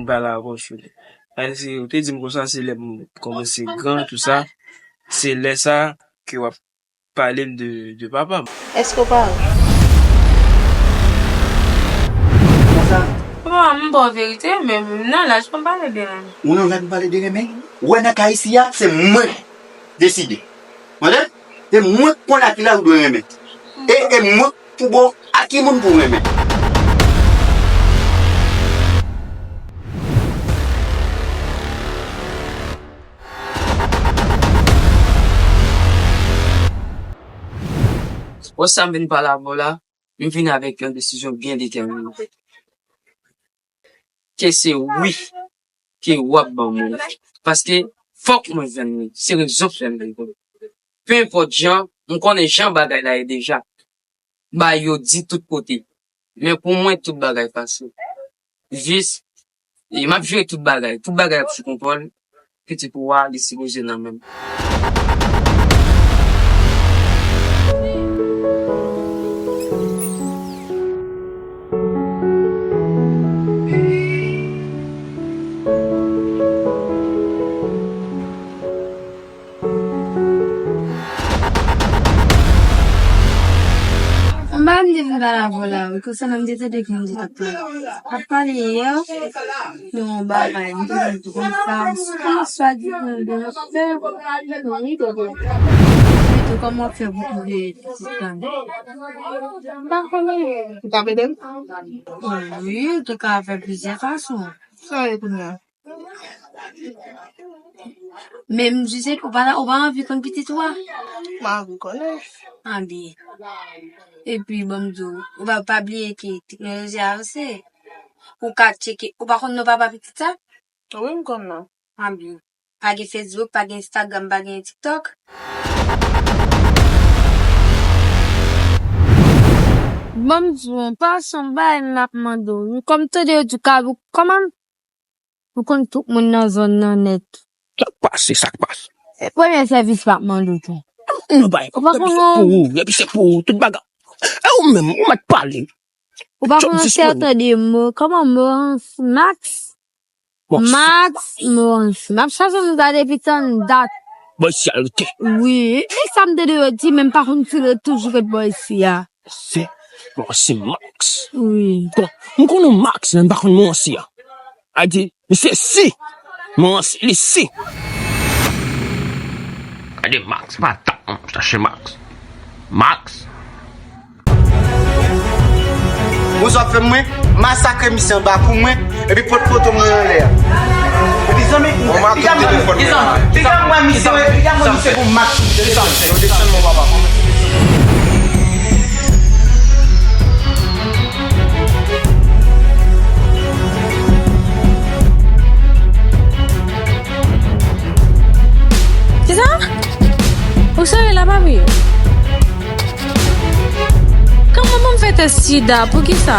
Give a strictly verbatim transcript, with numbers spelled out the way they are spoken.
pale avè w sou li. Sa vle di, ou te di m konsa, se lè m kòmanse gran, tou sa, se lè sa ke w ap pale m de, de papa m. Èske w pare? Konsa? Bon, m ba w verite, men m nan laj pou m pale de renmen. Ou nan laj pou pale de renmen? Ou wè nan kay isi a, se mwen k deside. Mande? Se mwen k konn a ki laj ou dwe renmen. E, e mwen pou ba w a ki moun pou w renmen. Bon, sa m vin pale avè w la, m vin avèk yon desizyon byen detèmine. Ke se wi ke w ap ban mwen. Paske fòk mwen jwenn li. Se rezon k fè m vin konnen. Penenpòt jan, m konnen jan bagay la ye deja. Ba yo di tout kote. Men pou mwen, tout bagay pase. Jis, e m ap jere tout bagay. Tout bagay ap sou kontwòl. Pitit ou a, li sipoze nan men m. Mwen pa vin vin pale avè w la, wi, konsènan m te tande ke m te t ap pale. Ap pale yè, yon bagay, m te di konsa, kòman swadizan de fè, wi, de, de, de, kòman fè pou twouve pitit la? M pa konnen. Ou t ap ede m? Wi, ou te ka fè plizyè fason. Sa ye kounye a? Men m di se ou pa, ou pa anvi konn pitit ou a? M anvi konnen. Anvi. Epi, bon, m di w, ou pa, pa bliye ke teknoloji a avanse. Ou ka tcheke, ou pa konn non papa pitit sa? Wi, m konn non. Anvi. Pa gen Facebook, pa gen Instagram, pa gen TikTok. Bon, m di w, pa se yon bagay m ap mande w. Kòm tande yo di w ka, kòman? Ou konn tout moun nan zòn nan nèt. Sa k pase, sa k pase? E premye sèvis m ap mande w tou. Non, bay, epi se pou ou, epi se pou ou, tout bagay. E ou menm, ou mèt pale. Ou pa konn sèten de mo, kòman Morans, Max? Max, Morans. M ap chache moun sa depi tann dat. Bò isi a l rete. Wi, e sa m tande yo di, men m pa konn si l ret toujou ret bò isi a. Se, bon, se Max. Wi. Bon, m konn yon Max, men m pa konn Moransi a. A di, misye si. Moransi, li si. Gade Max, pa tap, m chache Max. Max. Ou sa fè mwen, masakre misye anba kou mwen, epi pot poto mwen anlè a. Epi zanmi, piga mwen, piga mwen misye, piga mwen misye pou Max. Yo desann mwen, papa. Kisa? Ou serye la, papi? Kòman pou m fè tès sida? Poukisa?